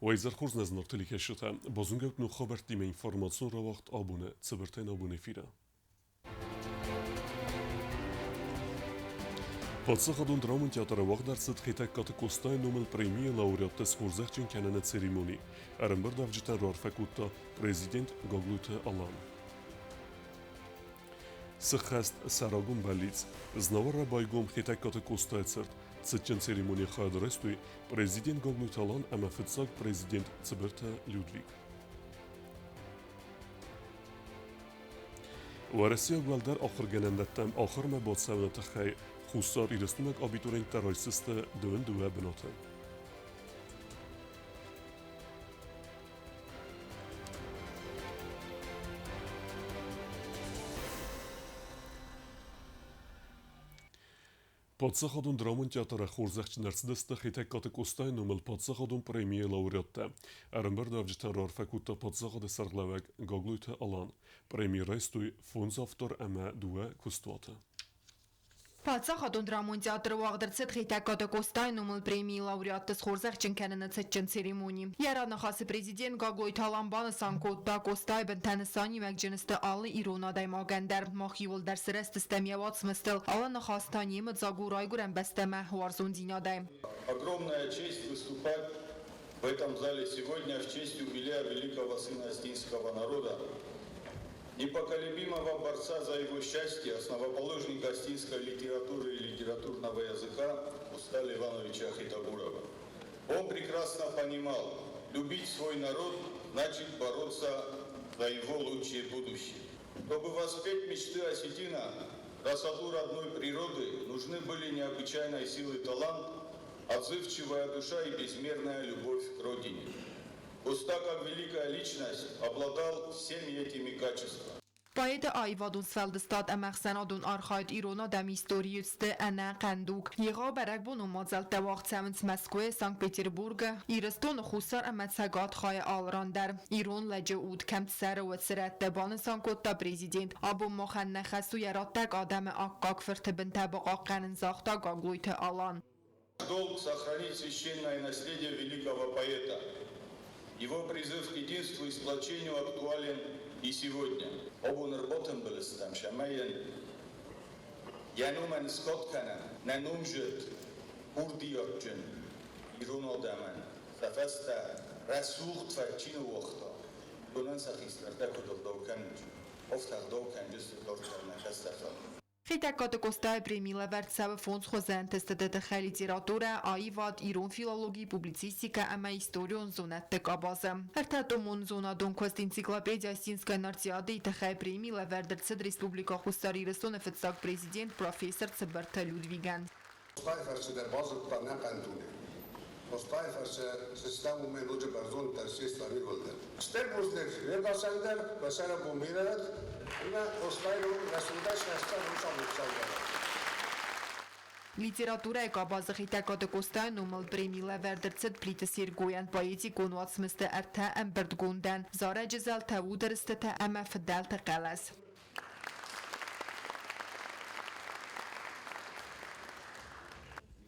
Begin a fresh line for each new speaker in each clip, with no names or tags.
Уӕ хорз нӕ зынаргъ телекӕсджытӕ, базонгӕ ног хабӕрттимӕ информацион рауагъд абоны цыбыртӕй абоны эфиры. Паддзахадон драмон театры уагъд ӕрцыд Хетӕгкаты Къостайы номыл премийы лауреатты схорзӕхджын кӕныны церемони. Ӕрӕмбырдуӕвджытӕн раарфӕ кодта президент Гаглойты Алан. Сыххӕст сӕрагон бӕллиц. Знауыры байгом Хетӕгкаты Къостайы цырт. Цытджын церемонийы хайад райстой президент Гаглойты Алан ӕмӕ фыццаг президент Цыбырты Людвиг. Уӕрӕсейаг уӕлдӕр ахуыргӕнӕндӕттӕм ахуырмӕ бацӕуыны тыххӕй Хуссар Ирыстойнаг абитуриенттӕ райсдзысты 22 бынаты. Паддзахадон драмон театры хорзӕхджын ӕрцыдысты Хетӕгкаты Къостайы номыл паддзахадон премийы лауреаттӕ. Ӕрӕмбырдуӕвджытӕн раарфӕ кодта паддзахады сӕргълӕууӕг Гаглойты Алан. Преми райстой фондз автор ӕмӕ дыууӕ куыстуаты.
Паддзахадон драмон театры уагъд ӕрцыд Хетӕгкаты Къостайы номыл премийы лауреатты схорзӕхджын кӕныны цытджын церемони. Йӕ раныхасы президент Гаглойты Алан банысан кодта, Къостайы бынтӕ нысаниуӕгджын сты алы ирон адӕймагӕн дӕр. Мах иууылдӕр сырӕзтыстӕм йӕ уацмыстыл, алы ныхас та немыцаг у райгуырӕн бӕстӕмӕ уарзондзинадӕй.
Огромная честь выступать в этом зале сегодня в честь юбилея великого сына астинского народа, непоколебимого борца за его счастье, основоположника астинской литературы и литературного языка Устали Ивановича Хетагурова. Он прекрасно понимал, любить свой народ значит бороться за его лучшее будущее. Чтобы воспеть мечты осетина, красоту родной природы, нужны были необычайной силы талант, отзывчивая душа и безмерная любовь к родине. Уста, как великая личность, обладал всеми этими качествами.
Поэты аивадон сфӕлдыстад ӕмӕ ӕхсӕнадон архайд ирон адӕмы историйы сты ӕнӕхъӕн дуг. Егъау бӕрӕгбонон мадзӕлттӕ уагъд цӕуынц Мӕскуыйы, Санкт-Петербургы, Ирыстоны Хуссар ӕмӕ Цӕгат хайы алы ран дӕр. Ирон лӕджы уд кӕм цӕры, уыцы рӕтты, банысан кодта президент. Абон махӕн нӕ хӕс у йӕ раттӕг адӕмы аккаг фырты бынтӕ бахъахъхъӕнын, загъта Гаглойты Алан.
Долг сохранить священное наследие великого поэта. Его призыв к единству и сплочению актуален и сегодня. Абон ӕрбатымбыл стӕм, цӕмӕй йӕ номӕн скад кӕнӕм, нӕ номзыд курдиатджын ирон адӕмӕн сӕ фӕстӕ рӕсугъд фӕд чи ныууагъта, уыдонӕн сӕ хистӕртӕ куыд ӕгъдау кӕнынц, афтӕ ӕгъдау кӕнджысты дарддӕр нӕ кӕстӕртӕн.
Хетӕгкаты Къостайы преми лӕвӕрд цӕуы фондз хуызы ӕнтыстыты тыххӕй литературӕ, аивад, ирон филологи, публицистикӕ ӕмӕ историон зонӕдты къабазы. Ӕртӕтомон зонадон куыст энциклопедия Осинская Нартиады-йы тыххӕй преми лӕвӕрд ӕрцыд Республикӕ Хуссар Ирыстоны фыццаг президент, профессор Цыбырты Людвигӕн.
Къостайы фӕрцы дӕр базыдта нӕ хъӕндуне. Къостайы фӕрцы сыстӕм уымӕй ноджы бӕрзонддӕр сестӕм иууылдӕр. Стыр бузныг не рбацӕуӕн дӕр, уӕ сӕрӕбон бирӕ уӕд, ӕмӕ Къостайы ном рӕсугъдӕй срӕзтӕ рухсамонд цӕугӕ.
Литературӕйы къабазы Хетӕгкаты Къостайы номыл преми лӕвӕрд ӕрцыд Плиты Сергойӕн поэтикон уацмысты ӕртӕ ӕмбырдгондӕн «Зарӕджы зӕлтӕ, удӕрстытӕ ӕмӕ фыдӕлты хъӕлӕс».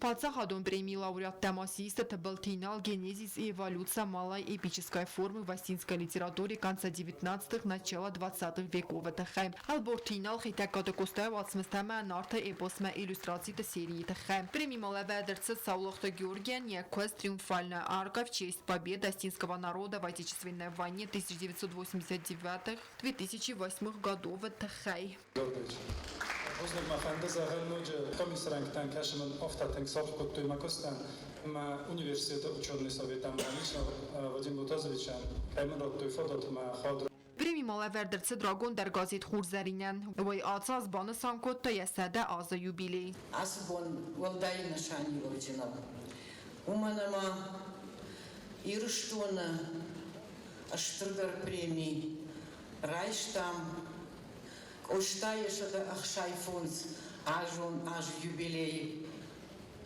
Паддзахадон премийы лауреаттӕ ма систы Тыбылты Инал «Генезис и эволюция малой эпической формы в осетинской литературе конца XIX-х, начала XX веков-ы тыххӕй. Ӕлборты Инал Хетӕгкаты Къостайы уацмыстӕ ӕмӕ Нарты эпосмӕ иллюстрациты серийы тыххӕй. Премимӕ лӕвӕрд ӕрцыд Саулохты Георгийӕн йӕ куыст «Триумфальная арка в честь победы осетинского народа в Отечественной войне 1989 2008 годов-ы тыххӕй.
Бузныг мӕ фӕнды зӕгъын ноджы комиссы рӕнгтӕн кӕсынӕн афтӕ тынг саргъ кодтой мӕ куыстӕн ӕмӕ университеты ученый советӕн ӕмӕ лично Вадим Лутазовичӕн, кӕй мын радтой фадат мӕ хӕд
Премимӕ лӕвӕрд ӕрцыд рагондӕр газет «Хурзӕринӕн». Уый ацы аз банысан кодта йӕ 100 азы юбилей.
Ацы бон уӕлдай нысаниуӕгджын у, уымӕн ӕмӕ Ирыстоны стырдӕр преми райстам Къостайы 165 азон аз юбилейы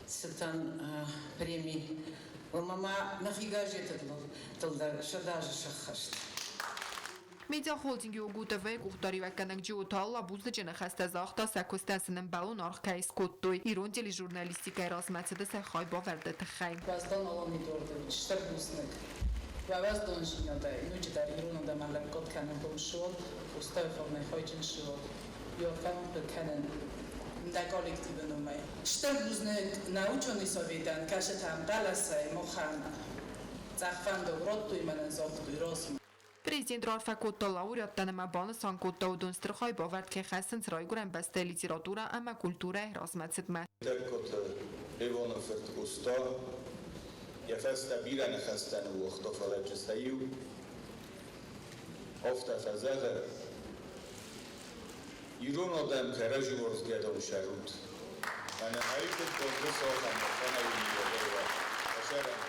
цытӕн преми. Ӕмӕ ма нӕхи газеты дӕр 100 азы сӕххӕст.
Медиахолдинг ЮГУ-ТВ-йы къухдариуӕггӕнӕг Джиоты Алла бузныджы ныхӕстӕ загъта, сӕ куыстӕн сын ӕмбӕлон аргъ кӕй скодтой, ирон тележурналистикӕйы размӕцыды сӕ хайбавӕрды тыххӕй.
Уӕздан Алан Эдуардович, стыр бузныг. Уӕ уӕздондзинадӕй ноджыдӕр ирон адӕмӕн лӕггад кӕнынхъом суат, Къостайы фарнӕй хайджын суат, уый арфӕ уын кӕнын нӕ коллективы номӕй. Стыр бузныг нӕ ученый советӕн, кӕцытӕ ӕмхъӕлӕсӕй махӕн цъӕх фӕндаг радтой мӕнӕн загътой размӕ.
Президент раарфӕ кодта лауреаттӕн ӕмӕ банысан кодта, уыдон стыр хайбавӕрд кӕй хӕссынц райгуырӕн бӕстӕйы литературӕ ӕмӕ культурӕйы размӕцыдмӕ.
Хетӕгкаты Левоны фырт Къоста йӕ фӕстӕ бирӕ ныхӕстӕ ныууагъта, фӕлӕ сӕ иу афтӕ фӕзӕгъы: Ирон адӕм кӕрӕдзи уарзгӕ дам сӕрут. Мӕнӕ аивгъуыд бонты сахӕм Оханайы мидӕгӕй фӕсарӕн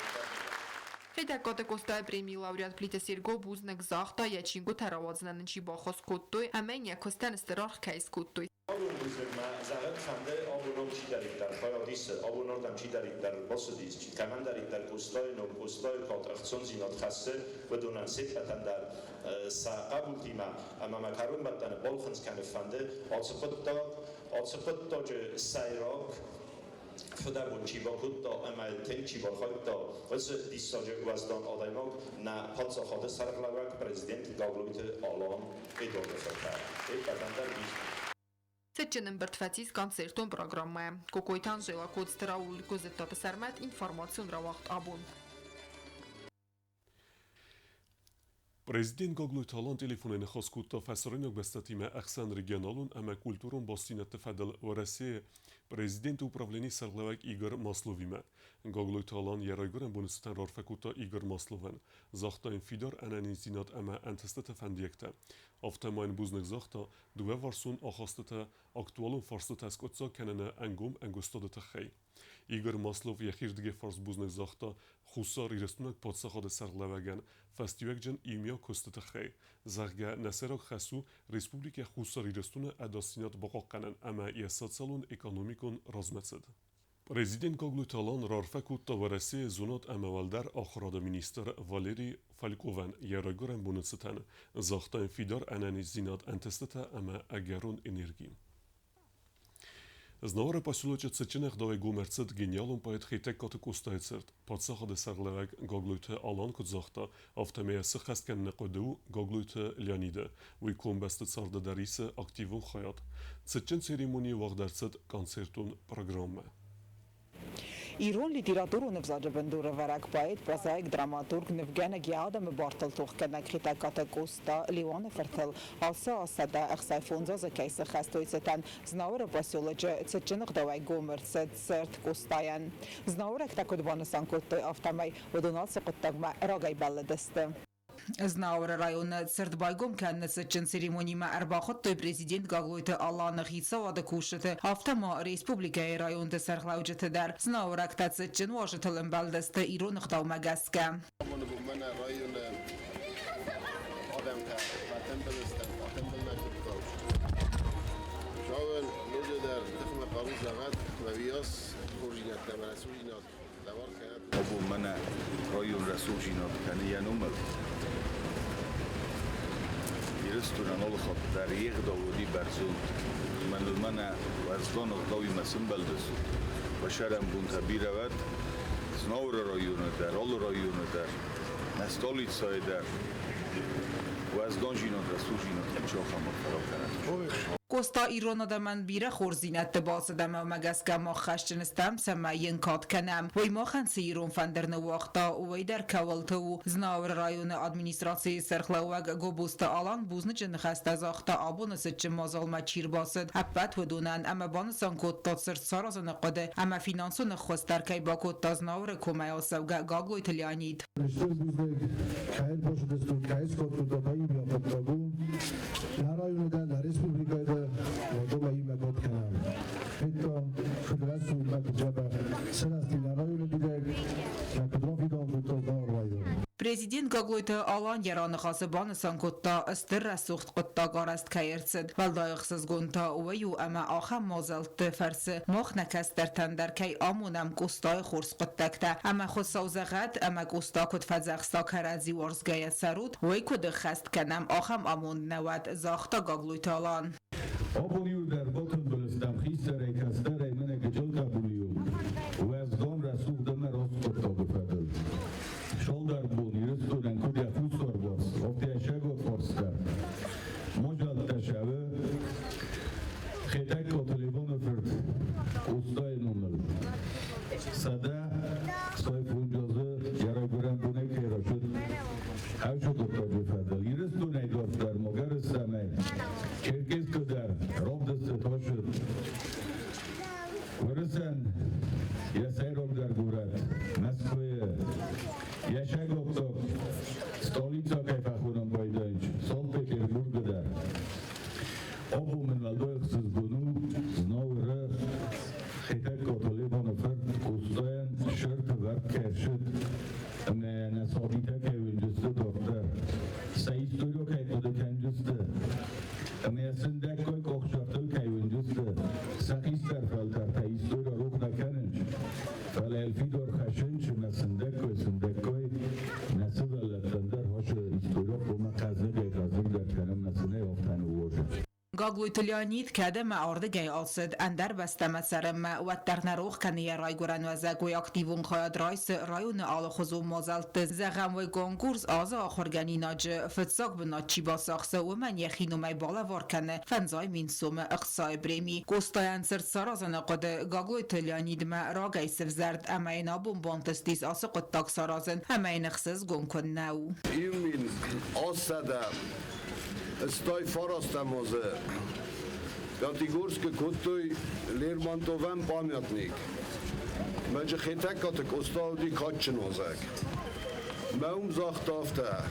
Хетӕгкаты Къостайы премийы лауреат Плиты Серго бузныг загъта, йӕ чингуытӕ рауадзынӕн ын чи баххуыс кодтой ӕмӕ йын йӕ куыстӕн стыр аргъ кӕй скодтой.
Абон бузныг мӕ зӕгъын фӕнды, абон ам чидӕриддӕр хайад исы, абон ардӕм чидӕриддӕр бацыдис, кӕмӕндӕриддӕр Къостайы ном, Къостайы кад ӕхцондзинад хӕссы, уыдонӕн се ппӕтӕн дӕр сӕ хъӕбултимӕ ӕмӕ мӕ кӕронбӕттӕны балхынцъ кӕны фӕнды, ацы хъуыддаджы сӕйраг фыдӕбон чи бакодта ӕмӕ тынг чи бархайдта, уыцы диссаджы уӕздан адӕймаг, нӕ паддзахады сӕргълӕууӕг президент Гаглойты Алан Эдуарды фыртӕн. Се ппӕтӕн дӕр
Цытджын ӕмбырд фӕцис концертон программӕ. Кокойты Анжела, Коцты Рауль, Гуызыттаты Сӕрмӕт, информацион рауагъд абон.
Президент Гаглойты Алан телефонӕй ныхас кодта фӕсарӕйнаг бӕстӕтимӕ ӕхсӕнрегионалон ӕмӕ культурон бастдзинӕдты фӕдыл Уӕрӕсейы президенты управленийы сӕргълӕууӕг Игорь Масловимӕ. Гаглойты Алан йӕ райгуырӕн боны цытӕн раарфӕ кодта Игорь Масловӕн, загъта йын фидар ӕнӕниздзинад ӕмӕ ӕнтыстыты фӕндиӕгтӕ. Афтӕ ма йын бузныг загъта, дыууӕварсон ахастытӕ актуалон фарстытӕ скъуыддзаг кӕныны ӕнгом ӕмгуыстады тыххӕй. Игорь Маслов йӕхирдыгӕй фарс бузныг загъта Хуссар Ирыстонаг паддзахады сӕргълӕууӕгӕн фӕстиуӕгджын иумиаг куысты тыххӕй, зӕгъгӕ, нӕ сӕйраг хӕс у Республикӕ Хуссар Ирыстоны ӕдасдзинад бахъахъхъӕнын ӕмӕ йӕ социалон-экономикон размӕцыд. Президент Гаглойты Алан раарфӕ кодта Уӕрӕсейы зонад ӕмӕ уӕлдӕр ахуырады министр Валерий Фальковӕн йӕ райгуырӕн боны цытӕн, загъта йын фидар ӕнӕниздзинад, ӕнтыстытӕ ӕмӕ ӕгӕрон энерги. Знауыры поселочы цытджын ӕгъдауӕй гом ӕрцыд гениалон поэт Хетӕгкаты Къостайы цырт. Паддзахады сӕргълӕууӕг Гаглойты Алан куыд загъта, афтӕмӕй йӕ сыххӕст кӕныны хъуыды у Гаглойты Леониды. Уый комбӕсты царды дӕр исы активон хайад. Цытджын церемонийы уагъд ӕрцыд концертон программӕ.
Ирон литературон ӕвзаджы бындурӕвӕрӕг поэт, прозаик, драматург, нывгӕнӕг, йӕ адӕмы бартыл тохгӕнӕг Хетӕгкаты Къоста Леуаны фыртыл ацы аз 165 азы кӕй сыххӕст, уый цытӕн Знауыры поселочы цытджын ӕгъдауӕй гом ӕрцыд цырт Къостайӕн. Знауырӕгтӕ куыд банысан кодтой, афтӕмӕй уыдон ацы хъуыддагмӕ рагӕй бӕллыдысты. Знауыры районы цырт байгом кӕныны цытджын церемонимӕ ӕрбахуыдтой президент Гаглойты Аланы хицауады кусджыты, афтӕ ма республикӕйы районты сӕргълӕуджыты дӕр. Знауырӕгтӕ цытджын уазджытыл ӕмбӕлдысты ирон ӕгъдаумӕ гӕсгӕ.
Абоны бон мӕнӕ районы адӕмтӕ батымбыл сты, батымбыл нӕ кодтой. Хуыцауӕн ноджыдӕр тыхмӕ хъару зӕгъӕд, мӕ уыйас хорздзинӕдтӕ ӕмӕ рӕсугъддзинад лӕвар кӕнӕд.
Абон мӕнӕ район рӕсугъдзинад кӕны йӕ номыл. Ирыстонӕн алы хатт дӕр йе гъдау уыди бӕрзонд. Мӕныл мӕнӕ уӕздан ӕгъдауимӕ сӕмбӕлдыстут. Фӕсарӕн бонтӕ бирӕ уӕд. Знауыры районы дӕр, алы районы дӕр, нӕ столицӕйы дӕр уӕздандзинад, рӕсугъдзинад ничи ахӕм ӕрхъуыды кӕнӕд.
Къоста ирон адӕмӕн бирӕ хорздзинӕдты бацыд ӕмӕ уымӕ гӕсгӕ мах хӕсджын стӕм, цӕмӕй йын кад кӕнӕм. Уый махӕн цы ирон фӕндыр ныууагъта, уый дӕр кӕуылты у. Знауыры районы администрацийы сӕргълӕууӕг Гобозты Алан бузныджы ныхӕстӕ загъта абоны цытджын мадзалмӕ чи рбацыд, ӕппӕт уыдонӕн ӕмӕ банысан кодта цырт саразыны хъуыды ӕмӕ финансон ӕххуыс дӕр кӕй бакодта Знауыры комӕй ацӕугӕ Гаглойты Леонид.
Стыр бузныг, кӕй ӕрбацыдыстут, кӕй скодтут иумӕ хъуыддаг у. Нӕ районы дӕр, нӕ республикӕйы дӕр уыдонмӕ иумӕ код кӕнӕм. Федтам, куыд рӕсугъд ӕмӕ куыд дзӕбӕх сырӕзти нӕ районы мидӕг, нӕ куыд рафидауын кодта Знауыр район.
Президент Гаглойты Алан йӕ раныхасы банысан кодта, стыр рӕсугъд хъуыддаг арӕзт кӕй ӕрцыд. Уӕлдай ӕхсызгон та уый у, ӕмӕ ахӕм мадзӕлтты фӕрцы мах нӕ кӕстӕртӕн дӕр кӕй амонӕм Къостайы хорз хъуыддӕгтӕ. Ӕмӕ Хуыцау зӕгъӕд, ӕмӕ Къоста куыд фӕдзӕхста кӕрӕдзи уарзгӕйӕ цӕрут, уый куыд ӕххӕст кӕнӕм, ахӕм амонд нӕ уӕд, загъта Гаглойты Алан.
Абон иугӕр батымбыл стӕм хистӕрӕй, кӕстӕрӕй мӕнӕ гыццыл табуйыл. Уӕздан рӕсугъд ӕмӕ раст хъуыддаджы фӕдыл. Цалдӕр бон Ирыстонӕн
Ӕмӕ нӕ сабитӕ кӕй уындысты дарддӕр, сӕ историйыл кӕй хъуыды кӕндзысты, ӕмӕ йӕ сындӕггай къахсӕртыл кӕй уындысты, сӕ хистӕр фӕлтӕртӕ истори рох нӕ кӕнынц, фӕлӕ йыл фидар хӕссынц ӕмӕ сындӕггай-сындӕггай нӕ сывӕллӕттӕн дӕр ацы историйӕ хъуамӕ хъӕздыгӕй-хъӕздыгдӕр кӕнӕм нӕ цынӕй афтӕ ныууадзӕм.
Гаглойты Леонид кӕд ӕмӕ ардыгӕй ацыд ӕндӕр бӕстӕмӕ цӕрынмӕ, уӕддӕр нӕ рох кӕны йӕ райгуырӕн уӕзӕг, уый активон хайад райсы районы алыхуызон мадзӕлтты. Зӕгъӕм, уый конкурс азы ахуыргӕнинаджы фыццаг бынат чи бацахсы, уымӕн йӕхи номӕй балӕвар кӕны 500 000 сомы ӕхцайы преми. Къостайӕн цырт саразыны хъуыды Гаглойты Леонидмӕ рагӕй сывзӕрд ӕмӕ йын абон бантыстис ацы хъуыддаг саразын ӕмӕ йын ӕхсызгон куыннӕ у.
1800 89 азы Пятигорскы кодтой Лермонтовӕн памятник. Мӕджы Хетӕгкаты Къоста уыди кадджын уазӕг. Мӕ уым загъта афтӕ: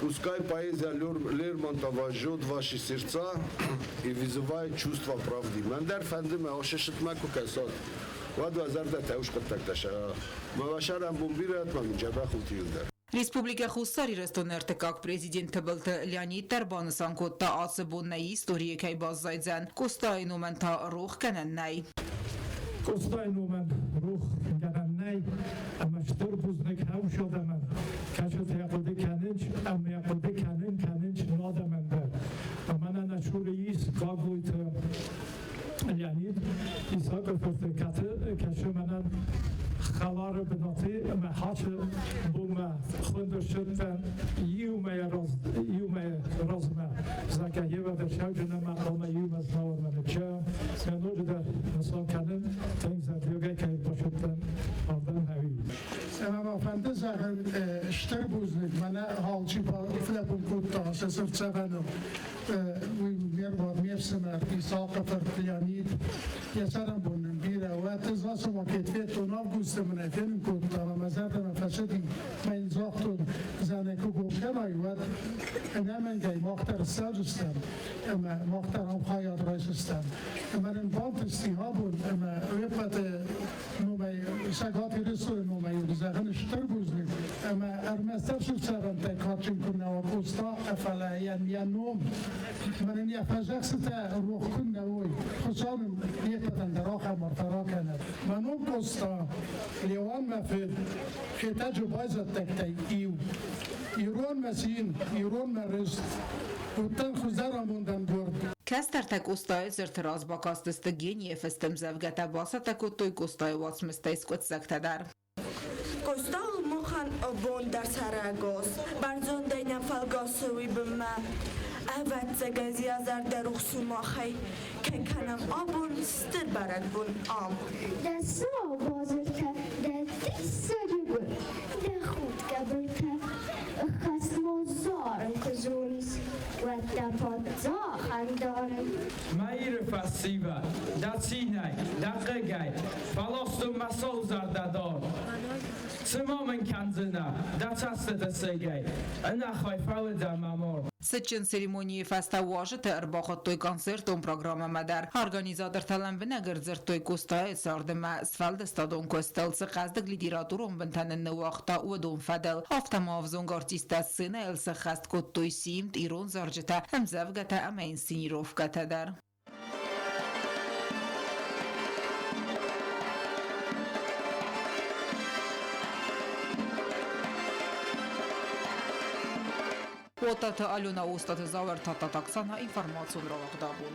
Пускай поэзия Лермонтова жжет ваши сердца и вызывает чувство правды. Мӕн дӕр фӕнды мӕ ошешытмӕ куы кӕсат, уӕд уӕ зӕрдӕтӕ ус хъуыддӕгтӕ сӕ. Мӕ уӕ сӕрӕн бон бирӕ, мӕ мын дзӕбӕх ут иуылдӕр.
Республикӕ Хуссар Ирыстоны ӕртыккаг президент Тыбылты Леонид дӕр банысан кодта, ацы бон нӕ историйы кӕй баззайдзӕн. Къостайы номӕн та рох кӕнӕн нӕй.
Къостайы номӕн рох кӕнӕн нӕй, ӕмӕ стыр бузныг хӕусадӕмӕн, кӕцытӕ хъуыды кӕнынц ӕмӕ хъуыды кӕнын кӕнынц адӕмӕн дӕр. Мӕнӕ нӕ цуры ис Гаглойты Леонид Исакы фырты кӕцы мӕнӕн хӕлары бынаты ӕмӕ хӕсы бонмӕ хуынд ӕрцыдтӕн иумӕ размӕ. Зӕгъгӕ, Ева дӕр сауджын ӕмӕ хъуамӕ иумӕ знауырмӕ ныццӕуӕм. Мӕ ноджыдӕр нысан кӕнын, тынг зӕрдиагӕй кӕй бацыдтӕн ардӕм ӕви.
Ӕмӕ мӕ фӕнды зӕгъын стыр бузныг, мӕнӕ алчи фыдӕбон кодта сӕ цыртдзӕвӕныл. Уый ме рвад, ме фсымӕр Исахъы фырт Леонид. Йӕ цӕрӕнбон нын бирӕ уӕд. Ӕз ацы макет федтон, августы мын ӕй фенын кодта ӕмӕ мӕ зӕрдӕмӕ фӕцыди. Мӕ йын загътон, зӕнӕ куы гом кӕнай, уӕд ӕнӕмӕнгӕй мах дӕр ссардзыстӕм ӕмӕ мах дӕр ам хайад райсдзыстӕм. Ӕмӕ нын бантысти абон ӕмӕ уе ппӕты номӕй, Цӕгат Ирыстоны номӕй зӕгъын стыр бузныг ӕмӕ ӕрмӕстдӕр сыфцӕрӕнтӕй кадджын куыннӕ уа Къоста, фӕлӕ йӕн йӕ ном, мӕн ын йӕ фӕдзӕхстытӕ рох куыннӕ уой. Хуыцау нын не ппӕтӕн дӕр ахӕм арфӕ ракӕнӕд. Мӕ ном Къоста, Леуан мӕ фыд, Хетӕджы байзӕддӕгтӕй иу. Ирон мӕ цин, ирон мӕ рыст, уыдтӕн хуыздӕр амондӕн гуырд.
Кӕстӕртӕ Къостайы цырты раз бакастысты генийы фыст ӕмдзӕвгӕтӕ, бацӕттӕ кодтой Къостайы уацмыстӕй скъуыддзӕгтӕ дӕр.
Къоста у махӕн абон дӕр сӕрӕгас, бӕрзондӕй нӕ фӕлгӕсы уый бынмӕ. Ӕвӕццӕгӕн, йӕ зӕрдӕ рухс у махӕй, кӕй кӕнӕм абон стыр бӕрӕгбон ам.
Дӕ сау базыртӕ, дӕ диссаджы гуыр, дӕ худгӕ былтӕ ӕххӕст-ма зарын куы зонис, уӕд дӕ паддзахӕн дарын.
Мӕ Иры фӕсивӕд, дӕ цинӕй, дӕ хъыгӕй, фӕластон мӕ саузӕрдӕ дӕр. Цы ма мын кӕндзынӕ дӕ цӕстыты сыгӕй, ӕнӕхай фӕуыдзӕн мӕ мор.
Цытджын церемонийы фӕстӕ уазджытӕ ӕрбахуыдтой концертон программӕмӕ дӕр. Организатортӕ лӕмбынӕг ӕрдзырдтой Къостайы царды ӕмӕ сфӕлдыстадон куыстыл, цы хъӕздыг литературон бынтӕ нын ныууагъта, уыдон фӕдыл. Афтӕ ма ӕвзонг артисттӕ сценӕйыл сӕххӕст кодтой симд, ирон зарджытӕ, ӕмдзӕвгӕтӕ ӕмӕ инсценировкӕтӕ дӕр. Уотаты Алена Остаты Зауӕр Тадтаты Оксана информацион рауагъдабон.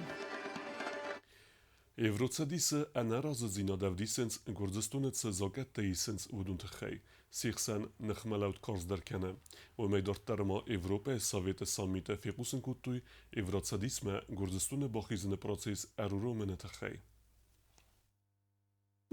Евроцӕдисы ӕнӕразыдзинад ӕвдисынц Гуырдзыстоны цы закъӕттӕ исынц, уыдон тыххӕй. Се хсӕн ныхмӕлӕуд карздӕр кӕны. Уымӕй дарддӕр ма Европӕйы Советы саммиты фехъусын кодтой Евроцӕдисмӕ Гуырдзыстоны бахизыны процесс ӕруромыны тыххӕй.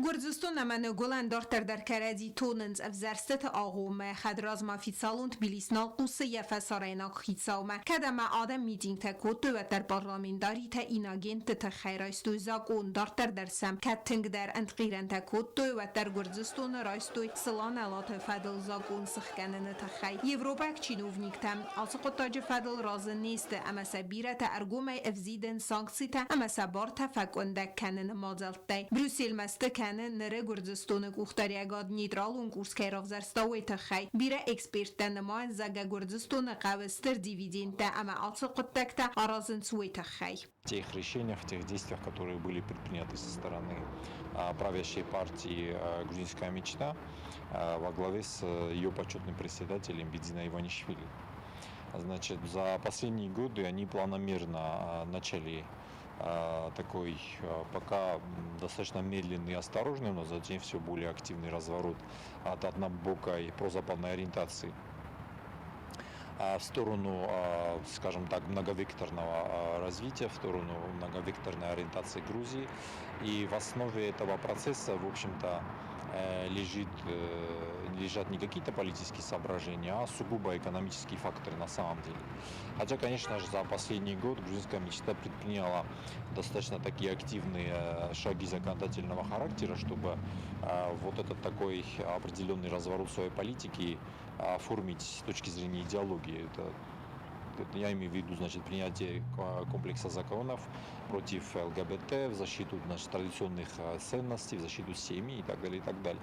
Гуырдзыстон ӕмӕ Ныгуылӕн дарддӕр дӕр кӕрӕдзи тонынц ӕвзӕрстыты агъоммӕ, хӕдразмӕ официалон Тбилис нал хъусы йӕ фӕсарӕйнаг хицаумӕ. Кӕд ӕмӕ адӕм митингтӕ кодтой, уӕддӕр парламентаритӕ инагентты тыххӕй райстой закъон. Дарддӕр дӕр сӕм кӕд тынгдӕр ӕнтхъирӕнтӕ кодтой, уӕддӕр Гуырдзыстоны райстой Сыланӕлаты фӕдыл закъон сыхгӕныны тыххӕй. Европаг чиновниктӕ ацы хъуыддаджы фӕдыл разы не сты ӕмӕ сӕ бирӕтӕ ӕргомӕй ӕвзидынц санкцитӕ ӕмӕ сӕ бартӕ фӕкъуындӕг кӕныны мадзӕлттӕй. Брюссельмӕ сты кӕнӕ. кӕны ныры Гуырдзыстоны къухдариӕгад нейтралон курс кӕй равзӕрста, уый тыххӕй. Бирӕ эксперттӕ нымайынц, зӕгъгӕ, Гуырдзыстоны хъӕуы стыр дивидендтӕ ӕмӕ ацы хъуыддӕгтӕ аразынц уый тыххӕй.
Тех решениях, тех действиях, которые были предприняты со стороны правящей партии «Грузинская мечта» во главе с ее почетным председателем Бидзиной Иванишвили. Значит, за последние годы они планомерно начали такой пока достаточно медленный и осторожный, но затем все более активный разворот от однобокой прозападной ориентации в сторону, скажем так, многовекторного развития, в сторону многовекторной ориентации Грузии. И в основе этого процесса, в общем-то, лежат не какие-то политические соображения, а сугубо экономические факторы на самом деле. Хотя, конечно же, за последний год грузинская мечта предприняла достаточно такие активные шаги законодательного характера, чтобы вот этот такой определенный разворот своей политики оформить с точки зрения идеологии. Это я имею в виду, значит, принятие комплекса законов против ЛГБТ, в защиту, значит, традиционных ценностей, в защиту семьи и так далее, и так далее.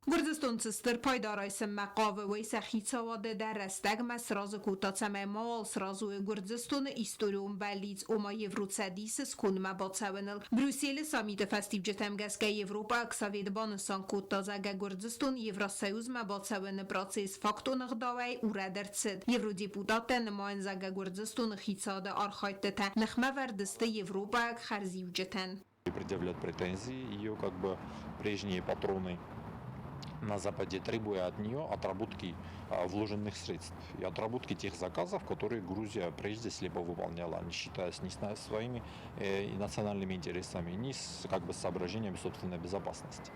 Гуырдзыстон цы стыр пайда райсынмӕ хъавы, уый сӕ хицауады дӕр рӕстӕгмӕ сразы кодта, цӕмӕй мауал сразы уой Гуырдзыстоны историон бӕллиц, ома Евроцӕдисы скондмӕ бацӕуыныл. Брюсселы саммиты фӕстиуджытӕм гӕсгӕ Европаг Совет банысан кодта, зӕгъгӕ, Гуырдзыстон Евросоюзмӕ бацӕуыны процесс фактон ӕгъдауӕй урӕд ӕрцыд. Евродепутаттӕ нымайынц, зӕгъгӕ, Гуырдзыстоны хицауады архайдтытӕ ныхмӕвӕрд сты европаг хӕрзиуджытӕн.
Предъявлять претензии ее как бы прежние патроны на Западе, требуя от нее отработки вложенных средств и отработки тех заказов, которые Грузия прежде слепо выполняла, не считаясь ни с своими национальными интересами, ни с как бы соображениями собственной безопасности.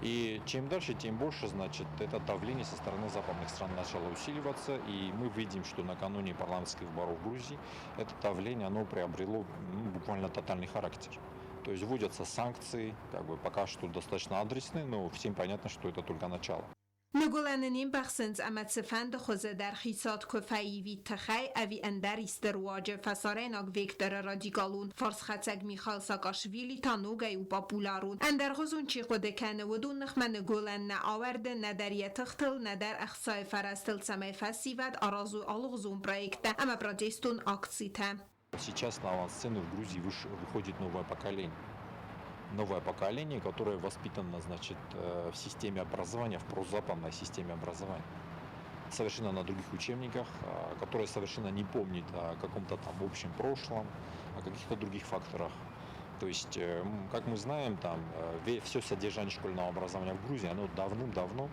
И чем дальше, тем больше, значит, это давление со стороны западных стран начало усиливаться, и мы видим, что накануне парламентских выборов в Грузии это давление, оно приобрело, ну, буквально тотальный характер. То есть вводятся санкции, как бы пока что достаточно адресные, но всем понятно, что это только начало.
Ныгуылӕны не мбӕхсынц ӕмӕ цыфӕнды хуызы дӕр хицауад куы фӕивид тыхӕй ӕви ӕндӕр исты руаджы, фӕсарӕйнаг векторы радикалон фарсхӕцӕг Михаил Саакашвили та ногӕй у популярон. Ӕндӕргъуызон чи хъуыды кӕны, уыдон ныхмӕ Ныгуылӕн нӕ ауӕрды нӕдӕр йӕ тыхтыл, нӕдӕр ӕхцайы фӕрӕзтыл, цӕмӕй фӕсивӕд аразой алыгъуызон проекттӕ ӕмӕ протестон акцитӕ.
Сейчас на авансцену в Грузии выходит новое поколение. Новое поколение, которое воспитано, значит, в системе образования, в прозападной системе образования. Совершенно на других учебниках, которое совершенно не помнит о каком-то там общем прошлом, о каких-то других факторах. То есть, как мы знаем, там все содержание школьного образования в Грузии, оно давным-давно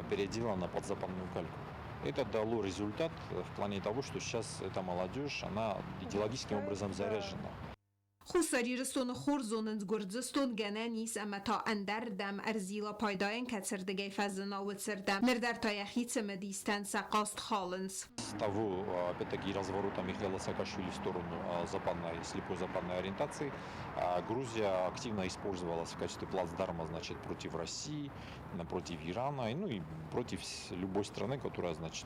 переделано под западную кальку. Это дало результат в плане того, что сейчас эта молодежь, она идеологическим образом заряжена.
Хуссар Ирыстоны хорз зонынц, Гуырдзыстон гӕнӕн ис ӕмӕ та ӕндӕрырдӕм ӕрзила пайдайӕн кӕцырдыгӕй фӕзына, уыцырдӕм. Ныр дӕр та йӕхи цымыдистӕн сӕ хъаст халынц.
С того, опять-таки, разворота Михаила Саакашвили в сторону западной, слепой западной ориентации, Грузия активно использовалась в качестве плацдарма, значит, против России, против Ирана, ну и против любой страны, которая, значит,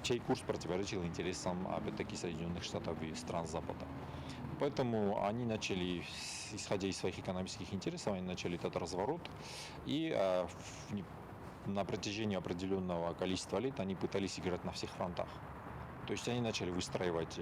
чей курс противоречил интересам, опять-таки, Соединенных Штатов и стран Запада. Поэтому они начали, исходя из своих экономических интересов, они начали этот разворот. И на протяжении определенного количества лет они пытались играть на всех фронтах. То есть они начали выстраивать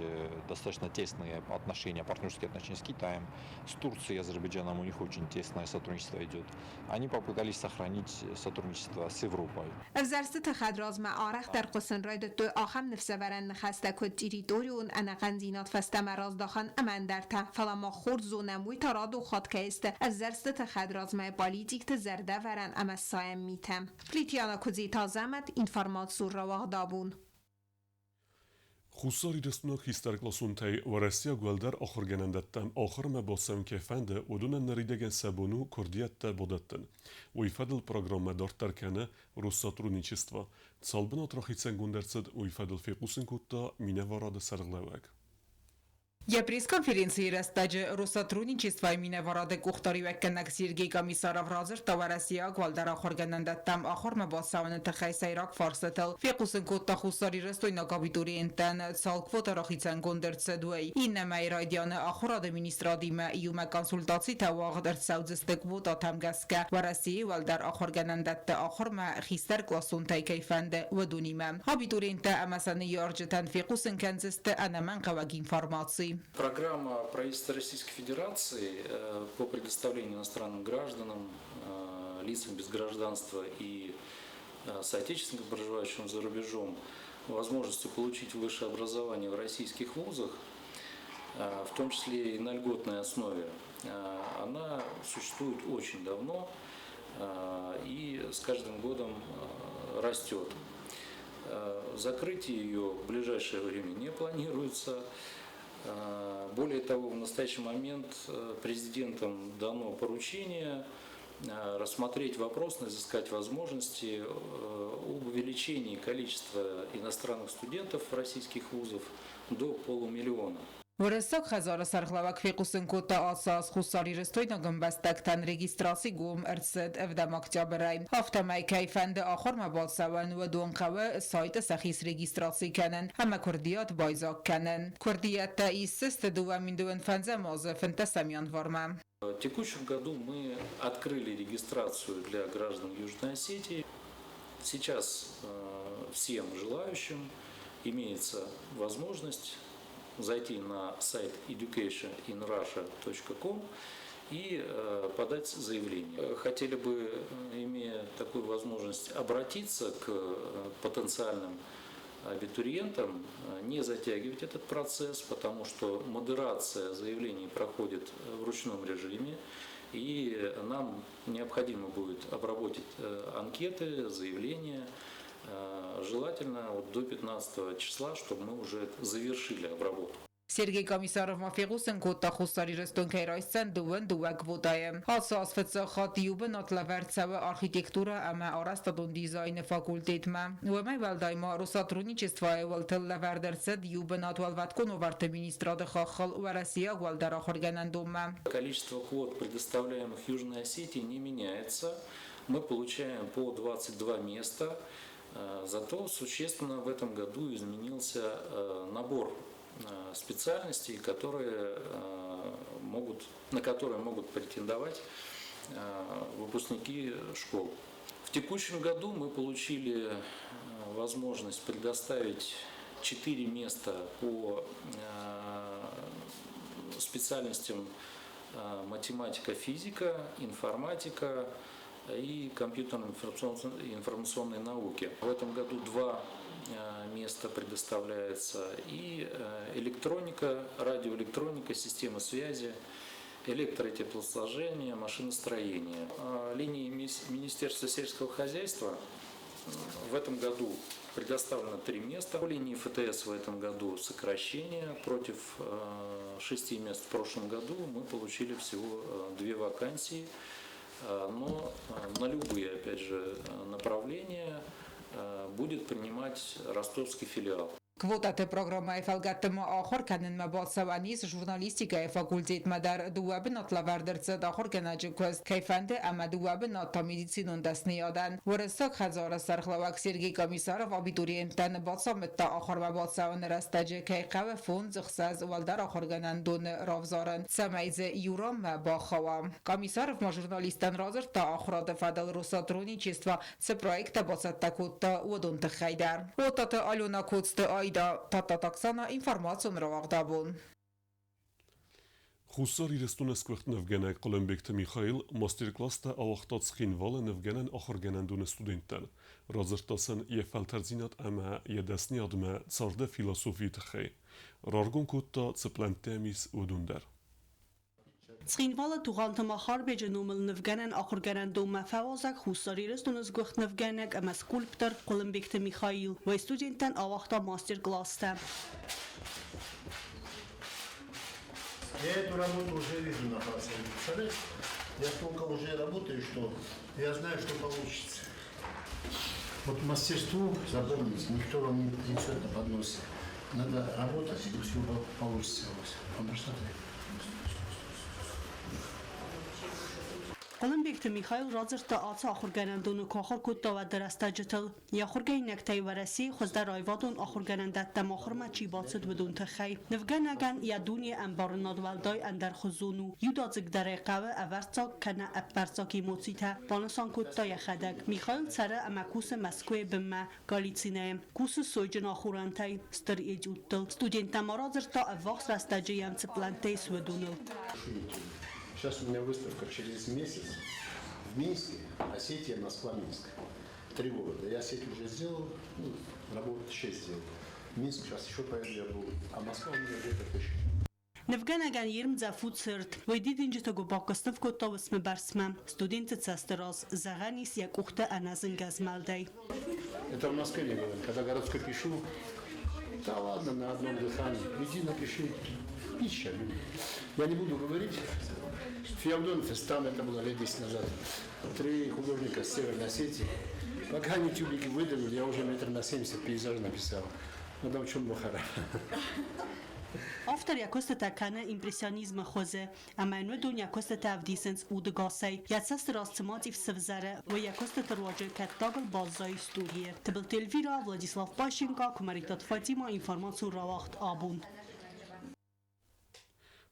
достаточно тесные отношения, партнерские отношения с Китаем, с Турцией и Азербайджаном у них очень тесное сотрудничество идет. Они попытались сохранить сотрудничество с Европой.
Ӕвзӕрстыты хӕдразмӕ арӕхдӕр хъуысын райдыдтой ахӕм ныфсӕвӕрӕн ныхӕстӕ, куыд территорион ӕнӕхъӕндзинад фӕстӕмӕ раздахӕн ӕмӕ ӕндӕртӕ. Фӕлӕ мах хорз зонӕм, уый та радон хатт кӕй сты ӕвзӕрстыты хӕдразмӕ политикты зӕрдӕвӕрӕн ӕмӕ сайӕн митӕ. Плитиана Куыдзиты Азӕмӕт, информацион рауагъд Абон.
Хуссар Ирыстонаг хистӕркъласонтӕй уӕрӕсейаг уӕлдӕр ахуыргӕнӕндӕттӕм ахуырмӕ бацӕуын кӕй фӕнды, уыдонӕн ныридӕгӕн сӕ бон у куырдиӕттӕ бадӕттын. Уый фӕдыл программӕ дарддӕр кӕны Россотрудничество. Цал бынат рахицӕнгонд ӕрцыд, уый фӕдыл фехъусын кодта минӕварады сӕргълӕууӕг.
Йӕ пресс-конференцийы рӕстӕджы Россотрудничествойы минӕварады къухдариуӕггӕнӕг Сергей Комиссаров радзырдта уӕрӕсейаг уӕлдӕр ахуыргӕнӕндӕттӕм ахуырмӕ бацӕуыны тыххӕй сӕйраг фарстытыл, фехъусын кодта хуссарирыстойнаг абитуриенттӕн цал квота рахицӕнгонд ӕрцыд, уый. Иннӕмӕй райдианы ахуырады министрадимӕ иумӕ консультацитӕ уагъд ӕрцӕудзысты квотатӕм гӕсгӕ Уӕрӕсейы уӕлдӕр ахуыргӕнӕндӕтты ахуырмӕ хистӕркъласонтӕй кӕй фӕнды, уыдонимӕ. Абитуриенттӕ ӕмӕ сӕ ныййарджытӕн фехъусын кӕндзысты ӕнӕмӕнгхъӕуӕг информаци.
Программа правительства Российской Федерации по предоставлению иностранным гражданам, лицам без гражданства и соотечественникам, проживающим за рубежом, возможности получить высшее образование в российских вузах, в том числе и на льготной основе, она существует очень давно и с каждым годом растет. Закрытие ее в ближайшее время не планируется. Более того, в настоящий момент президентом дано поручение рассмотреть вопрос, изыскать возможности об увеличении количества иностранных студентов российских вузов до полумиллиона.
Уырыссаг хӕдзары сӕргълӕууӕг фехъусын кодта, ацы аз хуссарирыстойнаг ӕмбӕстӕгтӕн регистраци гом ӕрцыд ӕвдӕм октябрӕй. Афтӕмӕй кӕй фӕнды ахуырмӕ бацӕуӕн, уыдон хъӕуы сайты сӕхи срегистраци кӕнын ӕмӕ куырдиат байдзаг кӕнын. Куырдиӕттӕ исдзысты 2025 азы 15 январмӕ.
В текущем году мы открыли регистрацию для граждан Южной Осетии. Сейчас всем желающим имеется возможность зайти на сайт educationinrussia.com и подать заявление. Хотели бы, имея такую возможность, обратиться к потенциальным абитуриентам, не затягивать этот процесс, потому что модерация заявлений проходит в ручном режиме, и нам необходимо будет обработать анкеты, заявления, желательно вот до 15 числа, чтобы мы уже завершили обработку.
Сергей Комиссаров ма фехъусын кодта, Хуссар Ирыстон кӕй райсдзӕн 22 квотӕйы. Ацы аз фыццаг хатт иу бынат лӕвӕрд цӕуы архитектурӕ ӕмӕ арӕзтадон дизайны факультетмӕ. Уымӕй уӕлдай ма Россотрудничествойы уӕлтыл лӕвӕрд ӕрцыд иу бынат Уӕлвӕткон уавӕрты министрады хаххыл уӕрӕсейаг уӕлдӕр ахуыргӕнӕндонмӕ.
Количество квот, предоставляемых Южной Осетии, не меняется. Мы получаем по 22 места. Зато существенно в этом году изменился набор специальностей, на которые могут претендовать выпускники школ. В текущем году мы получили возможность предоставить 4 места по специальностям математика, физика, информатика и компьютерно-информационные науки. В этом году 2 места предоставляется и электроника, радиоэлектроника, система связи, электро- и теплосложение, машиностроение. Линии Министерства сельского хозяйства в этом году предоставлено 3 места. По линии ФТС в этом году сокращение. Против 6 мест в прошлом году мы получили всего 2 вакансии. Но на любые, опять же, направления будет принимать ростовский филиал.
Квотаты программӕйы фӕлгӕтты ма ахуыр кӕнынмӕ бацӕуӕн ис журналистикӕйы факультетмӕ дӕр. Дыууӕ бынат лӕвӕрд ӕрцыд ахуыргӕнӕджы куыст кӕй фӕнды ӕмӕ дыууӕ бынат та медицинон дӕсныйадӕн. Уырыссаг хӕдзары сӕргълӕууӕг Сергей Комиссаров абитуриенттӕн бацамыдта, ахуырмӕ бацӕуыны рӕстӕджы кӕй хъӕуы 5-6 уӕлдӕр ахуыргӕнӕндоны равзарын, цӕмӕй дзы иу ранмӕ бахауа. Комиссаров ма журналисттӕн радзырдта ахуырады фӕдыл Россотрудничество цы проекттӕ бацӕттӕ кодта, уыдон тыххӕй дӕр. Отаты Алена, Коцты Айда, Тадтаты Оксана, информацион рауагъдабон.
Хуссар Ирыстоны сгуыхт нывгӕнӕг Хъуылымбегты Михаил мастер-класстӕ ауагъта Цхинвалы нывгӕнӕн ахуыргӕнӕндоны студенттӕн. Радзырдта сын йӕ фӕлтӕрддзинад ӕмӕ йӕ дӕсныйадмӕ царды философийы тыххӕй. Раргом кодта, цы пълӕнттӕ йӕм ис, уыдон дӕр.
Цхинвалы Тугъанты Махарбеджы номыл нывгӕнӕн ахуыргӕнӕндонмӕ фӕуазӕг Хуссар Ирыстоны сгуыхт нывгӕнӕг ӕмӕ скульптор Хъуылымбегты Михаил. Уый студенттӕн ауагъта мастер-класстӕ.
Я эту работу уже вижу на фасаде. Представляешь? Я столько уже работаю, что я знаю, что получится. Вот мастерству, запомните, никто вам не принесет на подносе.
Надо работать, и все получится у вас. Помашь.
Хъуылымбегты Михаил радзырдта ацы ахуыргӕнӕндоны куы ахуыр кодта, уӕды рӕстӕджытыл. Йӕ ахуыргӕнинӕгтӕй Уӕрӕсейы хуыздӕр аивадон ахуыргӕнӕндӕттӕм ахуырмӕ чи бацыд, уыдон тыххӕй. Нывгӕнӕгӕн йӕ дуне ӕмбарынад уӕлдай ӕндӕрхуызон у. Иудадзыгдӕр ӕй хъӕуы ӕвӕрццаг кӕнӕ ӕппӕрццаг эмоцитӕ, банысан кодта йӕхӕдӕг. Михаил цӕры ӕмӕ кусы Мӕскуыйы бынмӕ, Галицинӕйы. Кусы сойджын ахорӕнтӕй стыр этюдтыл. Студенттӕм ма радзырдта, ӕввахс рӕстӕджы йӕм цы пълӕнттӕ ис, уыдоныл.
Сейчас у меня выставка через месяц в Минске, Осетия, Москва, Минск. 3 города. Я Осетию уже сделал, ну, работу 6 сделал. Минск сейчас еще поеду, я был. А Москва у меня где-то 1000.
Нывгӕнӕгӕн йе рмдзӕф у цырд. Уый дидинджыты губакк сныв кодта уысмы бӕрцмӕ. Студенты цӕсты раз, зӕгъӕн ис, йӕ къухтӕ ӕнӕзынгӕ змӕлдӕй.
Это в Москве мне говорят, когда городской пишу, да ладно, на одном дыхании, иди напиши. Пища. Я не буду говорить. Феодон Фестан, это было лет 10 назад. 3 художника с Северной Осетии. Пока они тюбики выдавили, я уже метр на 70 пейзаж написал. Ну там чем бухара.
Автор йӕ куыстытӕ кӕны импрессионизмы хуызы, ӕмӕ йын уыдон йӕ куыстытӕ ӕвдисынц удыгасӕй. Йӕ цӕсты раз цыма цъиф сывзӕры, уый йӕ куыстыты руаджы кӕттагыл баззайы историйы. Тыбылты Эльвира, Владислав Пащенко, Куымӕридтаты Фатима, информацион рауагъд «Абон».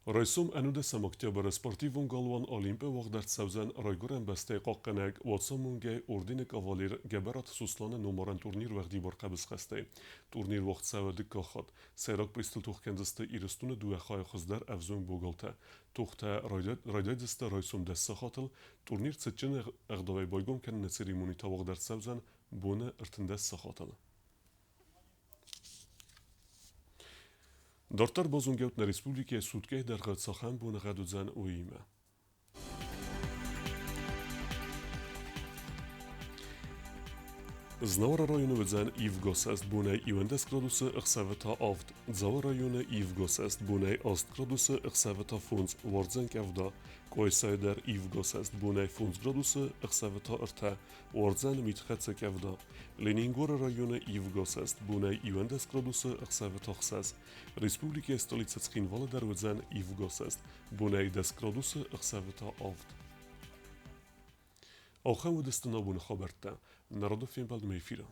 Райсом 11 октябры спортивон галуан Олимпы уагъд ӕрцӕудзӕн Райгуырӕн бӕстӕйы хъахъхъӕнӕг Уацамонгӕйы ордены кавалер Гӕбӕраты Сосланы номарӕн турнир уӕгъдибар хъӕбысхӕстӕй. Турнир уагъд цӕуы дыккаг хатт. Сӕйраг призтыл тох кӕндзысты Ирыстоны дыууӕ хайы хуыздӕр ӕвзонг богалтӕ. Тохтӕ райдайдзысты райсом 10 сахатыл. Турнир цытджын ӕгъдауӕй байгом кӕныны церемони та уагъд ӕрцӕудзӕн боны 13 сахатыл. Дарддӕр базонгӕут нӕ республикӕйы суткӕйы дӕргъы цахӕм боныгъӕд уыдзӕн, уыимӕ. Знауыры районы уыдзӕн ивгӕ бонӕй 11 градусы, ӕхсӕвы та 7. Дзауы районы ивгӕ бонӕй 8 градусы, ӕхсӕвы та 5, уардзӕн къӕвда. Къуайсайы дӕр ивгӕ бонӕй 5 градусы, ӕхсӕвы та 3, уардзӕн митхӕццӕ къӕвда. Ленингоры районы ивгӕ бонӕй 11 градусы, ӕхсӕвы та 6. Республикӕйы столицӕ Цхинвалы дӕр уыдзӕн ивгӕ бонӕй 10 градусы, ӕхсӕвы та 7. Ахӕм уыдысты нӕ боны хабӕрттӕ. Народы фембӕлдмӕ эфиры.